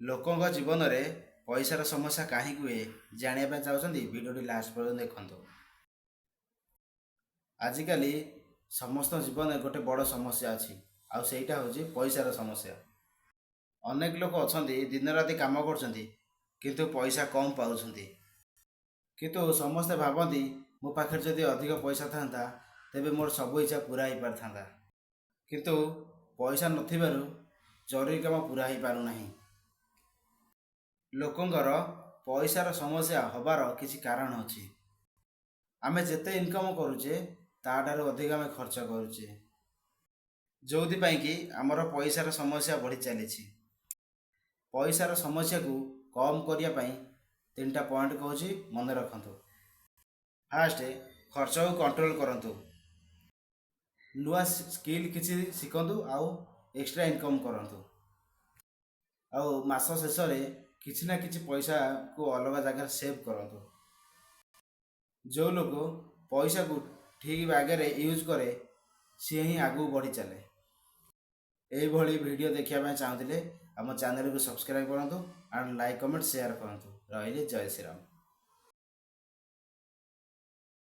ଲୋକଙ୍କ ଜୀବନରେ ପଇସାର ସମସ୍ୟା କାହିଁକି ହୁଏ, ଜାଣିବା ପାଇଁ ଚାହୁଁଛନ୍ତି? ଭିଡ଼ିଓଟି ଲାଷ୍ଟ ପର୍ଯ୍ୟନ୍ତ ଦେଖନ୍ତୁ। ଆଜିକାଲି ସମସ୍ତଙ୍କ ଜୀବନରେ ଗୋଟେ ବଡ଼ ସମସ୍ୟା ଅଛି, ଆଉ ସେଇଟା ହେଉଛି ପଇସାର ସମସ୍ୟା। ଅନେକ ଲୋକ ଅଛନ୍ତି, ଦିନ ରାତି କାମ କରୁଛନ୍ତି, କିନ୍ତୁ ପଇସା କମ୍ ପାଉଛନ୍ତି। କିନ୍ତୁ ସମସ୍ତେ ଭାବନ୍ତି, ମୋ ପାଖରେ ଯଦି ଅଧିକ ପଇସା ଥାନ୍ତା, ତେବେ ମୋର ସବୁ ଇଚ୍ଛା ପୂରା ହୋଇପାରିଥାନ୍ତା। କିନ୍ତୁ ପଇସା ନଥିବାରୁ ଜରୁରୀ କାମ ପୂରା ହୋଇପାରୁନାହିଁ। ଲୋକଙ୍କର ପଇସାର ସମସ୍ୟା ହେବାର କିଛି କାରଣ ଅଛି। ଆମେ ଯେତେ ଇନକମ୍ କରୁଛେ, ତା'ଠାରୁ ଅଧିକ ଆମେ ଖର୍ଚ୍ଚ କରୁଛେ, ଯେଉଁଥିପାଇଁ କି ଆମର ପଇସାର ସମସ୍ୟା ବଢ଼ି ଚାଲିଛି। ପଇସାର ସମସ୍ୟାକୁ କମ୍ କରିବା ପାଇଁ ତିନିଟା ପଏଣ୍ଟ କହୁଛି, ମନେ ରଖନ୍ତୁ। ଫାଷ୍ଟ, ଖର୍ଚ୍ଚକୁ କଣ୍ଟ୍ରୋଲ କରନ୍ତୁ। ନୂଆ ସ୍କିଲ୍ କିଛି ଶିଖନ୍ତୁ ଆଉ ଏକ୍ସଟ୍ରା ଇନକମ୍ କରନ୍ତୁ। ଆଉ ମାସ ଶେଷରେ କିଛି ନା କିଛି ପଇସାକୁ ଅଲଗା ଜାଗାରେ ସେଭ୍ କରନ୍ତୁ। ଯେଉଁ ଲୋକ ପଇସାକୁ ଠିକ୍ ବାଗରେ ୟୁଜ୍ କରେ, ସିଏ ହିଁ ଆଗକୁ ବଢ଼ି ଚାଲେ। ଏଇଭଳି ଭିଡ଼ିଓ ଦେଖିବା ପାଇଁ ଚାହୁଁଥିଲେ ଆମ ଚ୍ୟାନେଲକୁ ସବସ୍କ୍ରାଇବ୍ କରନ୍ତୁ ଆଣ୍ଡ ଲାଇକ୍, କମେଣ୍ଟ, ସେୟାର କରନ୍ତୁ। ରହିଲି, ଜୟ ଶ୍ରୀରାମ।